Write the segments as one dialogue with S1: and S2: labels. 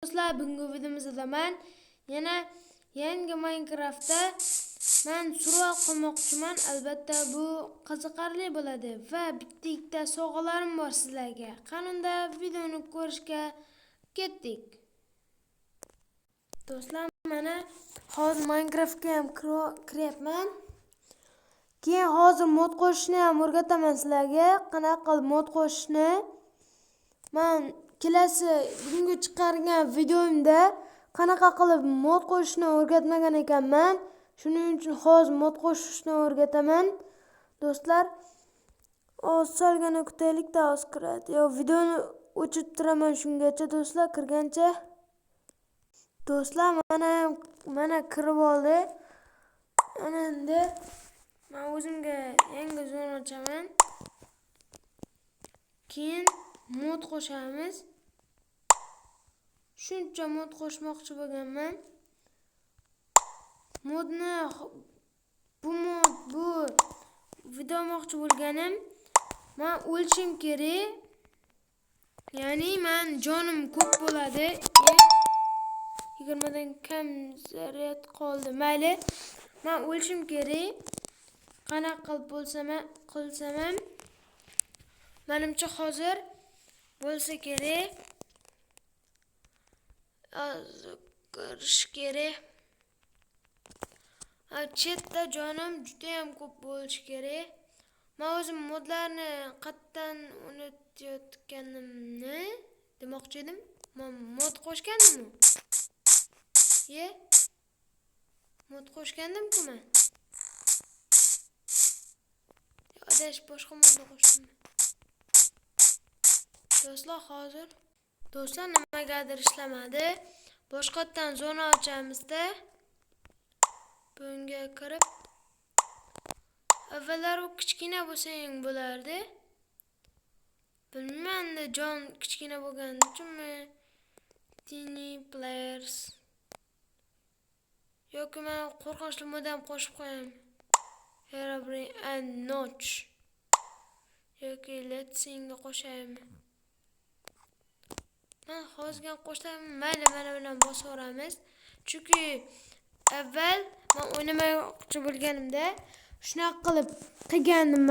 S1: Do'stlar, bugungi videomizda man yana yangi Minecraftda man survival qilmoqchiman. Albatta bu qiziqarli bo'ladi va bitta-ikkita sovg'alarim bor sizlarga. Qani unda videoni ko'rishga ketdik. Do'stlar, mana hozir Minecraftga ham kiryapman. Keyin hozir mod qo'shishni ham o'rgataman sizlarga. Qanaqa qilib mod qo'shishni. Man kelasi bugungi chiqargan videomda qanaqa qilib mod qo'shishni o'rgatmagan ekanman. Shuning uchun hozir mod qo'shishni o'rgataman. Do'stlar, oz salgina kutaylik-da, oz kiradi. Yo, videoni o'chirib turaman shungacha do'stlar, kirgancha. Do'stlar, mana kirib oldi. Ana endi men o'zimga yangi zona ochaman. Keyin mod qo'shamiz. Shuncha mod qo'shmoqchi bo'lganman. Modni bu mod bu video olmoqchi bo'lganim, men o'lishim kerak. Ya'ni men jonim ko'p bo'ladi. 20 dan kam zaryad qoldi. Mayli, men o'lishim kerak. Qanaqa qilib bo'lsam, qilsam ham menimcha hozir bo'lsa kerak. Hozir ko'rish kerak. Chetda jonim juda ham ko'p bo'lishi kerak. Men o'zim modlarni qayerdan unutayotganimni demoqchi edim. Men mod qo'shgandimmi? Ye? Mod qo'shgandim-ku men. Adash boshqa modni qo'shdim. Do'stlar, hozir do'stlar nimagadir ishlamadi. Boshqatdan zona ochamizda. Bunga kirib avvallar u kichkina bo'lsang bo'lardi. Bilmayman, jon kichkina bo'lgani uchunmi? Tiny players. Yoki men qo'rqinchli mod ham qo'shib qo'yaymi? Herobrine and Notch. Yoki Let's Sing'ga qo'shaymi? Men hozirgina qo'shdim. Mayli, mana bilan bosaveramiz. Chunki avval men o'ynamoqchi bo'lganimda shunaqa qilib qilgandim.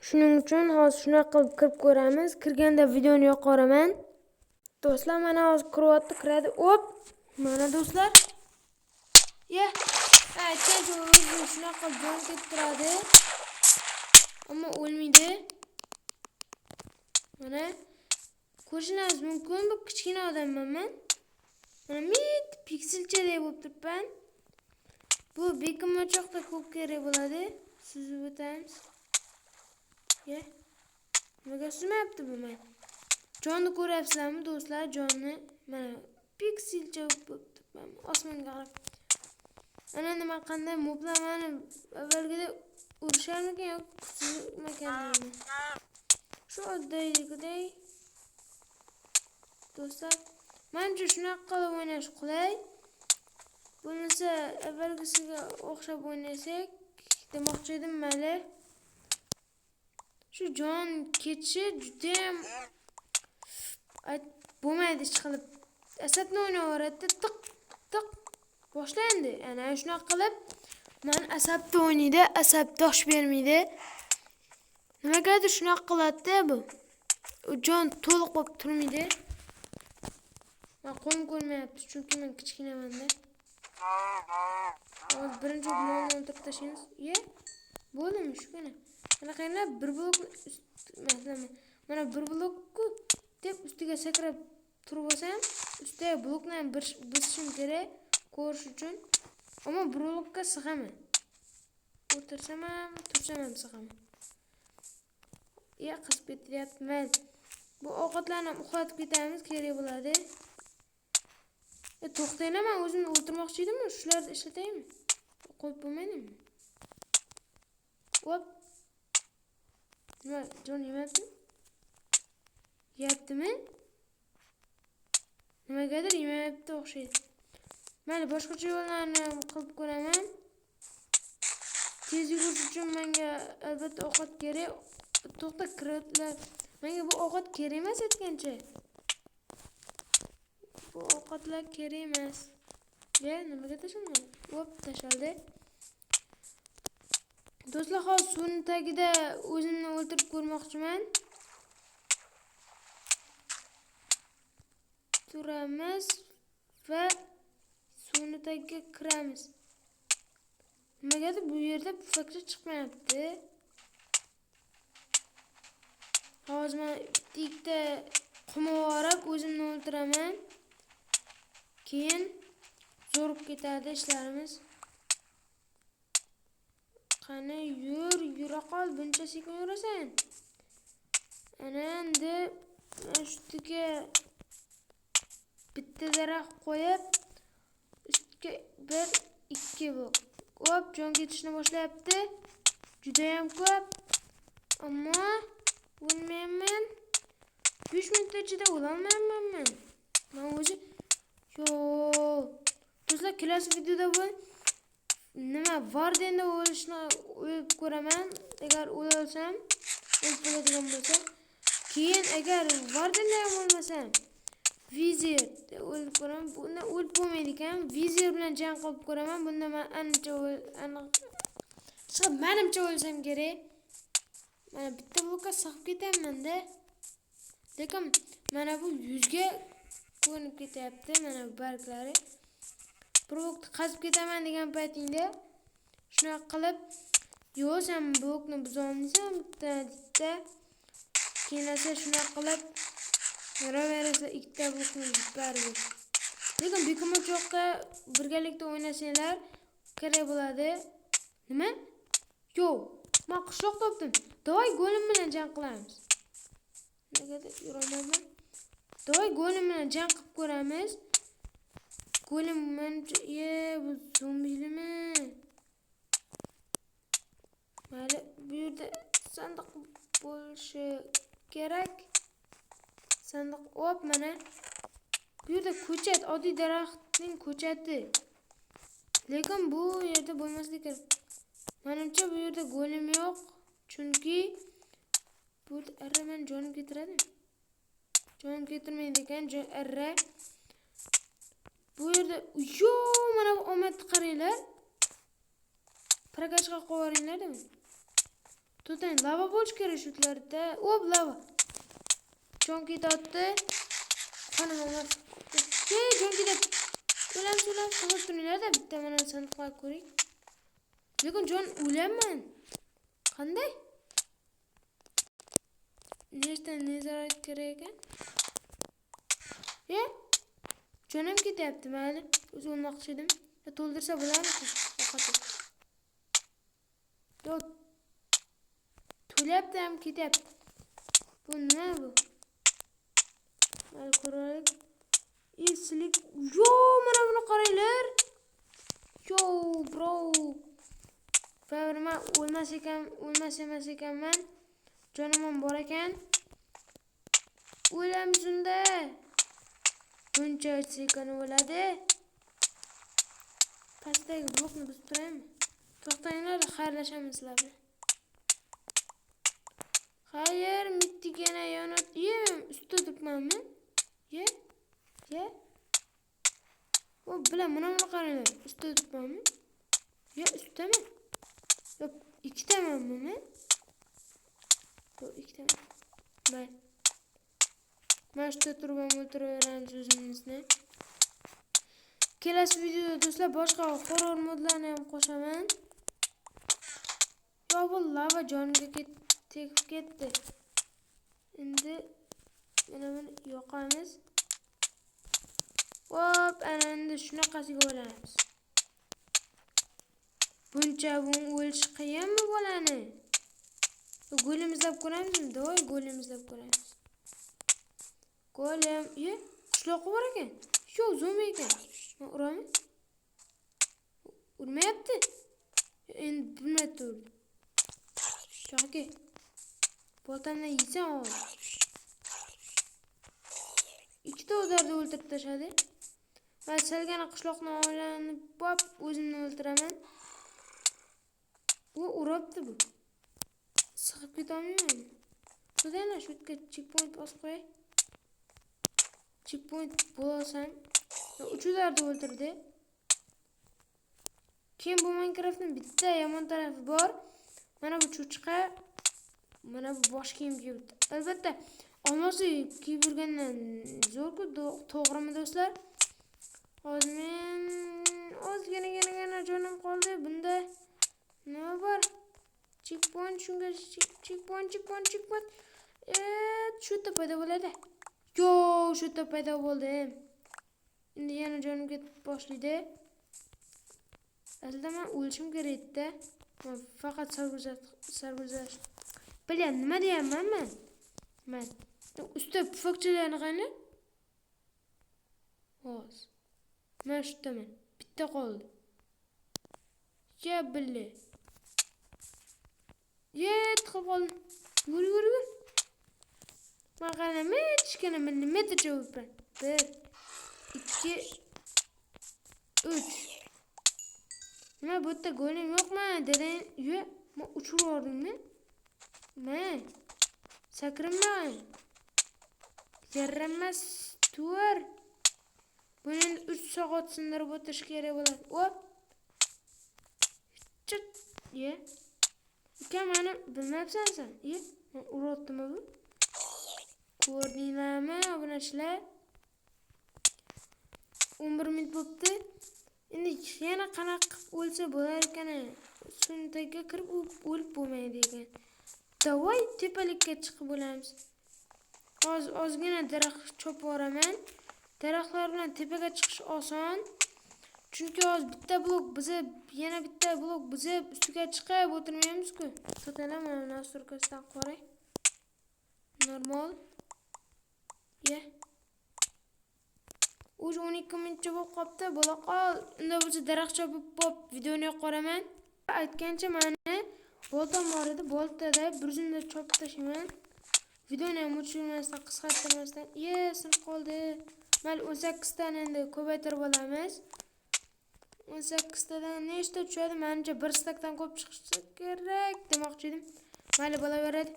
S1: Shuning uchun hozir shunaqa qilib kirib ko'ramiz. Kirganda videoni yoqaman. Do'stlar, mana hozir kiryapti, kiradi. Op! Mana do'stlar. Ye, aytgancha o'zi shunaqa qilib jon ketib turadi. Ammo o'lmaydi. Mana ko'rishingiz mumkin, bu kichkina odamman men. Mana mit pikselchadek bo'lib turibman. Bu bekinmachoqda ko'p kerak bo'ladi. Suzib o'tamiz. Ye. Nimaga suzmayapti bu men? Jonni ko'ryapsizlarmi do'stlar? Jonni mana pikselcha bo'lib turibman. Osmonga qarab. Ana nima qanday moblar mani avvalgida urisharmikan yoki kuchsizmikan? Shu oddiygiday do'stlar, menimcha shunaqa qilib o'ynash qulay. Bo'lmasa avvalgisiga o'xshab o'ynasak demoqchi edim, mayli. Shu jon ketishi juda ham bo'lmaydi hech qilib. Asabni o'ynayveradi, tiq tiq boshlandi. Ana shunaqa qilib man asabda o'ynaydi, asab dosh bermaydi. Nimagadir shunaqa qiladi-da bu. U jon to'liq bo'lib turmaydi. Men qo'lim ko'rmayapti, chunki men kichkinamanda. Hozir birinchi molni o'ldirib tashlaymiz. Ye, bo'ldimi shugina? Mana qaranglar, bir blok masalan, mana bir blokku deb ustiga sakrab turib olsam, ustidagi blokni ham bosishim kerak ko'rish uchun. Ammo bir blokka sig'aman. O'tirsam ham, tursam ham sig'aman. Ya, qizib ketyapti. Mayli. Bu ovqatlarni ham uxlatib ketamiz, kerak bo'ladi. To'xtanglar, men o'zimni o'ldirmoqchi edim-ku, shularni ishlataymi? Qo'yib bo'lmaydimi? Hop. Nima, jon yemayaptimi? Yeyaptimi? Nimagadir yemayapti o'xshaydi. Mayli, boshqacha yo'llarni qilib ko'raman. Tez yugurish uchun menga albatta ovqat kerak. To'xta, kirotlar. Menga bu ovqat kerak emas aytgancha. Ovqatlar kerak emas. Ya, nimaga tashlanadi? Hop, tashaldi. Do'stlar, hozir suvning tagida o'zimni o'ltirib ko'rmoqchiman. Turamiz va suvni tagiga kiramiz. Nimagadir bu yerda pufakcha chiqmayapti. Hozir men bitta qum olib o'zimni o'ltiraman. Keyin zo'rib ketadi ishlarimiz. Qani yur, yura qol, buncha sekin yurasan. Ana endi mana shu yerga bitta daraxt qo'yib, ustga 1 2 bu. Hop, jon ketishni boshlayapti. Juda ham ko'p. Ammo o'lmayman. 5 minut ichida o'lolmayman men. Men o'zi yo'q. Do'stlar, kelasi videoda bu nima Vardenda o'lishni o'lib ko'raman. Agar o'lsam, o'lib bo'ladigan bo'lsa, keyin agar Vardenda ham o'lmasam, Vizer o'lib ko'raman. Bunda o'lib bo'lmaydi ekan. Vizer bilan jang qilib ko'raman. Bunda men ancha manimcha o'lsam kerak. Mana bitta blokka sig'ib ketyapman-da. Lekin mana bu yuzga ko'rinib ketyapti, mana bu barglari. Bir blokni qazib ketaman degan paytingda shunaqa qilib, yo'q, sen blokni buza olmaysan, bitta bitta. Keyin esa shunaqa qilib yuraverasizlar, ikkita blokni buzib baribir. Lekin bekinmachoqda birgalikda o'ynasanglar kerak bo'ladi. Nima? Yo'q, men qishloq topdim. Davay golem bilan jang qilamiz. Negadir yurolmayman. Davay golem bilan jang qilib ko'ramiz. Golem menimcha, bu zombilimi? Mayli, bu yerda sandiq bo'lishi kerak. Sandiq, hop, mana. Bu yerda ko'chat, oddiy daraxtning ko'chati. Lekin bu yerda bo'lmasligi kerak. Menimcha bu yerda golem yo'q, chunki bu yerda arra men jonim ketiradimi? Jonim ketirmaydi ekan, arra. Bu yerda yo'q, mana bu omadni qaranglar. Prokachka qo'yib yuboringlar demi? To'xtang, lava bo'lish kerak shu yerlarda. Hop, lava. Jon ketyapti. Qani mana. Ey, jon ketyapti. O'lamiz, o'lamiz, qilib turinglar-da, bitta mana sandiqlar ko'ring. Lekin jon o'laman. Qanday? Nechta nezarat kerak ekan? E? Jonim ketyapti, mayli. O'zi o'lmoqchi edim. To'ldirsa bo'larmiki? Ovqati. Yo'q. To'lyapti ham ketyapti. Bu nima bu? Mayli ko'raylik. Eslik. Yo'q, mana buni qaranglar. Yo, bro. Baribir men o'lmas ekan, o'lmas emas ekanman. Jonim ham bor ekan. O'lamiz unda. Buncha sekin o'ladi. Pastdagi blokni buzib turaymi? To'xtanglar, xayrlashamiz sizlar bilan. Xayr, mittik yana yonib, ye, ustida turibmanmi? Ye? Ye? O, bilan mana buni qaranglar, ustida turibmanmi? Ye, ustidami? Yo'q, ikkitamanmi men? Yo'q, ikkitaman. Mayli. Mana shu yerda turib ham o'tiraveramiz o'zimizni. Kelasi videoda do'stlar boshqa horror modlarni ham qo'shaman. Yo, bu lava jonimga tegib ketdi. Endi mana buni yoqamiz. Hop, ana endi shunaqasiga o'lamiz. Buncha bun o'lish qiyinmi bolani? Golem izlab ko'ramizmi? Davay golem izlab ko'ramiz. Golem, ye, qishloqi bor ekan. Yo'q, zombi ekan. Men uraman. Urmayapti. Endi bir marta urdi. Chaqki. Boltamdan yeysam hozir. Ikkita udarda o'ltirib tashladi. Men salgana qishloqni aylanib bop o'zimni o'ltiraman. U uribdi bu. Sig'ib ketolmayman. To'xtanglar, shu yerga checkpoint bosib qo'yay. Checkpoint bo'lsam, 3 udarda o'ldirdi. Keyin bu Minecraftning bitta yomon tarafi bor. Mana bu cho'chqa, mana bu bosh kiyim kiyibdi. Albatta, olmosli kiyib yurgandan zo'r-ku, to'g'rimi do'stlar? Hozir men ozginagina jonim qoldi. Bunda nima bor? Checkpoint, shunga checkpoint, checkpoint, checkpoint. Shu yerda paydo bo'ladi. Yo, shu yerda paydo bo'ldi. Endi yana jonim ketib boshlaydi. Aslida men o'lishim kerak edi-da. Men faqat sarguzasht. Bilan nima deyapman men? Men usta pufakchalarni qani? Hozir. Men shu yerdaman. Bitta qoldi. Ya bille. Yet qilib qoldim. Yur, yur, yur. Men qara, kichkina millimetrcha o'tibman. 1 2 3. Nima bu yerda golem yo'qmi? Dedang, yo, men uchirib yubordimmi? Men sakrimman. Yaramas tur. Buni endi 3 soat sindirib o'tirish kerak bo'ladi. Hop. Chit. Ye. Uka, meni bilmabsan sen. Ye, men uryaptimi bu? Ko'rdinglarmi, obunachilar? 11 minut bo'pti. Endi yana qanaqa qilib o'lsa bo'lar ekan? Suvni tagiga kirib o'lib bo'lmaydi ekan. Davay tepalikka chiqib o'lamiz. Hozir ozgina daraxt chopib yuboraman. Daraxtlar bilan tepaga chiqish oson. Chunki hozir bitta blok buzib, yana bitta blok buzib ustiga chiqib o'tirmaymiz-ku. To'talam mana nasturkasidan qo'ray. Normal. Ye. Уже 12 minutcha bo'lib qolibdi. Bo'la qol. Unda bo'lsa daraxt chopib bo'lib videoni yoqib qoraman. Aytgancha meni boltam bor edi. Boltada bir zumda chopib tashlayman. Videoni ham o'chirmasdan, qisqartirmasdan. Ye, sinib qoldi. Mayli 18 tani endi ko'paytirib olamiz. 18 tadan nechta tushadi? Menimcha bir stakdan ko'p chiqishi kerak demoqchi edim. Mayli bo'laveradi.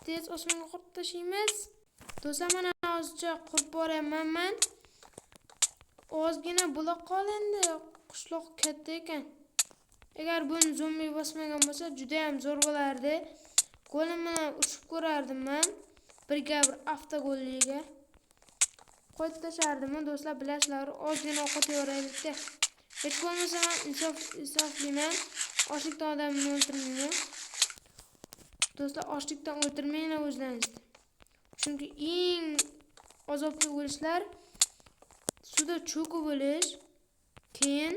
S1: Tez osmonga qurib tashlaymiz. Do'stlar, mana hozircha qurib boryapman men. Ozgina bo'la qol endi. Qishloq katta ekan. Agar buni zombi bosmagan bo'lsa, juda ham zo'r bo'lardi. Golem bilan ushib ko'rardim men. Birga bir avtogolliga qo'yib tashlardim do'stlar, bilasizlar, ozgina ovqat yeveraylikda. Hech bo'lmasa men insofliman. Ochlikdan odamni o'ldirmayman. Do'stlar, ochlikdan o'ldirmanglar o'zlaringizni. Chunki eng azobli o'lishlar suvda cho'kib o'lish, keyin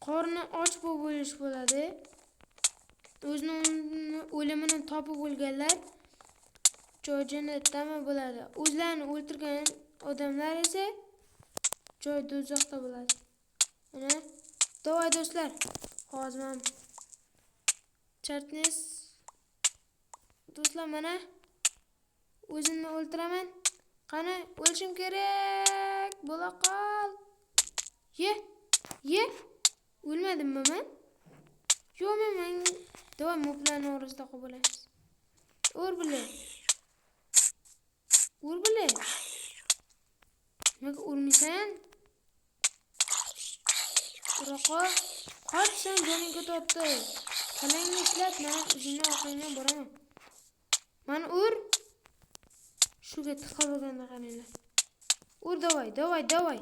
S1: qorni och bo'lib o'lish bo'ladi. O'zini o'limini topib o'lganlar joy jannatdami bo'ladi. O'zlarini o'ldirgan odamlar esa joy do'zaxda bo'ladi. Mana, davay do'stlar. Hozir men chartnes do'stlar, mana o'zimni o'ltiraman. Qani, o'lishim kerak. Bo'la qol. Ye. Ye. O'lmadimmi men? Yo'q, men davay moblarni orasida qolib bo'lamiz. Ur bile. Ur bile. Nimaga urmaysan? Ura qol. Qoch sen, joning ketyapti. Kallangni ishlat, men o'zimni orqangdan boraman. Mani ur. Shuga tiqib olganda qaranglar. Ur, davay, davay, davay.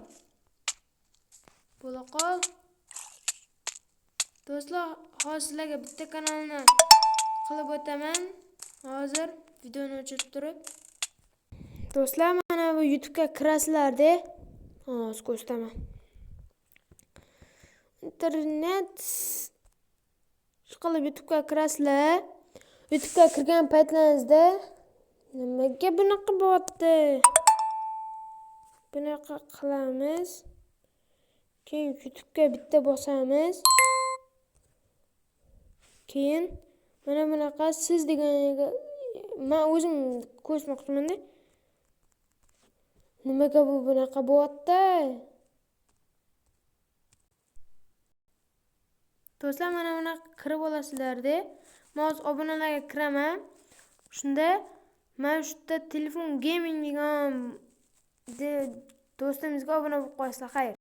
S1: Bo'la qol. Do'stlar, hozir sizlarga bitta kanalni qilib o'taman. Hozir videoni o'chirib turib. Do'stlar, mana bu YouTube'ga kirasizlar-da. Hozir ko'rsataman. Internet qilib YouTube'ga kirasizlar. YouTube'ga kirgan paytlaringizda nimaga bunaqa bo'lyapti? Bunaqa qilamiz. Keyin YouTube'ga bitta bosamiz. Keyin mana bunaqa siz deganiga men o'zim ko'rsatmoqchiman-da. Nimaga bu bunaqa bo'lyapti? Do'stlar, mana bunaqa kirib olasizlar-da. Men hozir obunalarga kiraman. Shunda mana shu yerda telefon gaming degan Do'stimizga obuna bo'lib qo'yasizlar. Xayr.